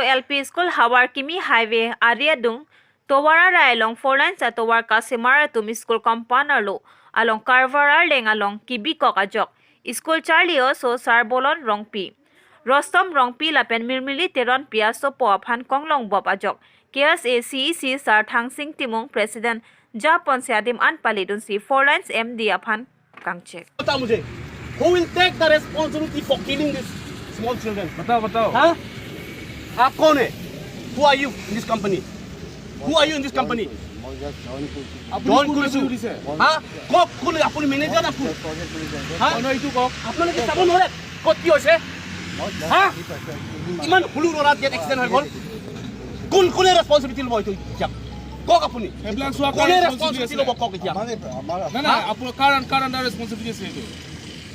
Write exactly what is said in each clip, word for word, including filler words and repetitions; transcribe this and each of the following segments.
L P School Havarkimi Highway ari adung tovar arai along four lanes atovar kasemar atum school compound arlo along karvar arleng along kebikok ajok school charli oso Sarbulon Rongpi, Rostom Rongpi lapen Mirmili Teronpi asopo aphan konglongbop ajok K S A C E C Sar Thangsing Timung, President, japonsi adim an palidunsi four lanes M D aphan kangchek. बताओ मुझे, who will take the responsibility for killing these small children? बताओ बताओ हाँ? आप कौन है? Who are you in this company? Who are you in this company? আপুনি Don't কোন call আছে you. সুধিছে? हाँ? कौन, कौन है? আপুনি manager না কোন? हाँ? অ, নহয়, এইটো কওক। আপোনালোকে চাব নোৱাৰে ক'ত কি হৈছে? হা? ইমান সৰু ল'ৰাত ইয়াত এক্সিডেণ্ট হৈ গ'ল। কোন কোনে ৰেছপনচিবিলিটি ল'ব এইটো? এতিয়া কওক আপুনি। সেইবিলাক চোৱা কাৰ কোনে ৰেছপনচিবিলিটি ৰেছপনচিবিলিটি আছে? ল'ব কওক এতিয়া? নাই নাই, আপোনাৰ কাৰ কাৰ আণ্ডাৰ ৰেছপনচিবিলিটি আছে এইটো?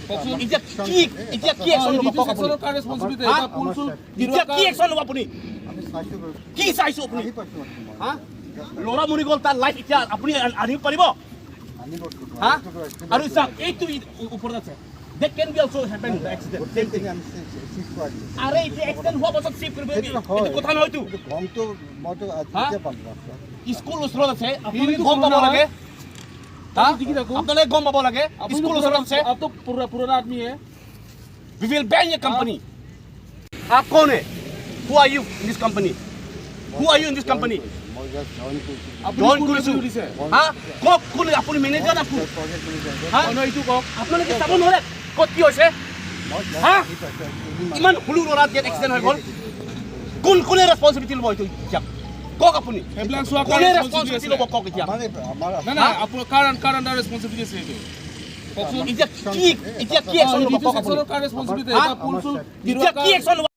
কওকচোন। এতিয়া কি, এতিয়া কি একশ্যন ল'ব কওক আপুনি? কাৰ ৰেছপনচিবিলিটি? হা? এটা পুল চুল এতিয়া কি একশ্যন ল'ব আপুনি? কি চাইছো আপুনি? হা? ল'ৰা মৰি গ'ল, তাৰ লাইফ এতিয়া আপুনি আন- আনিব পাৰিব? হা? আৰু চাওক, এইটো ই- উ- ওপৰত আছে। That can be also happen, the accident, same thing. আৰে, এতিয়া এক্সিডেণ্ট হোৱা পাছত চিফ কৰিব এইটো কথা নহয়তো। গমটো মইতো হা? আজিয়ে পালো। স্কুল ওচৰত আছে, আপুনি এইটো গম পাব নহয়। লাগে। হা? দেখি থাকো। আপোনালোকে গম পাব লাগে। আপুনি স্কুল ওচৰত আছে। আপ তো পুৰা পুৰণা আদমি হে। We will ban your company. आप कौन है? Who are you in this company? Who are you in this company? মই জাষ্ট জইন কৰিছোঁ। আপুনি জইন কোন কৰিছোঁ। বুলি সুধিছে? হা? কওক, কোন? আপুনি মেনেজাৰ না কোন? Project manager. হা? অ, নহয়, এইটো কওক। আপোনালোকে চাব নোৱাৰে ক'ত কি হৈছে? মই জাষ্ট হা? আহি পাইছোঁ। আজি ইমান ইমান সৰু ল'ৰাত ইয়াত এক্সিডেণ্ট হৈ গ'ল। কোন কোনে ৰেছপনচিবিলিটি ল'ব এইটো এতিয়া? কওক আপুনি। সেইবিলাক চোৱা কাৰ কোনে ৰেছপনচিবিলিটি ৰেছপনচিবিলিটি আছে? ল'ব কওক এতিয়া? আমাৰ আমাৰ নাই নাই, আপোনাৰ কাৰ কাৰ আণ্ডাৰ ৰেছপনচিবিলিটি আছে এইটো? কওকচোন। এতিয়া কি, এতিয়া কি একশ্যন ল'ব কওক আপুনি? কাৰ ৰেছপনচিবিলিটি? হা? এটা পুল চুল এতিয়া কি একশ্যন ল'ব?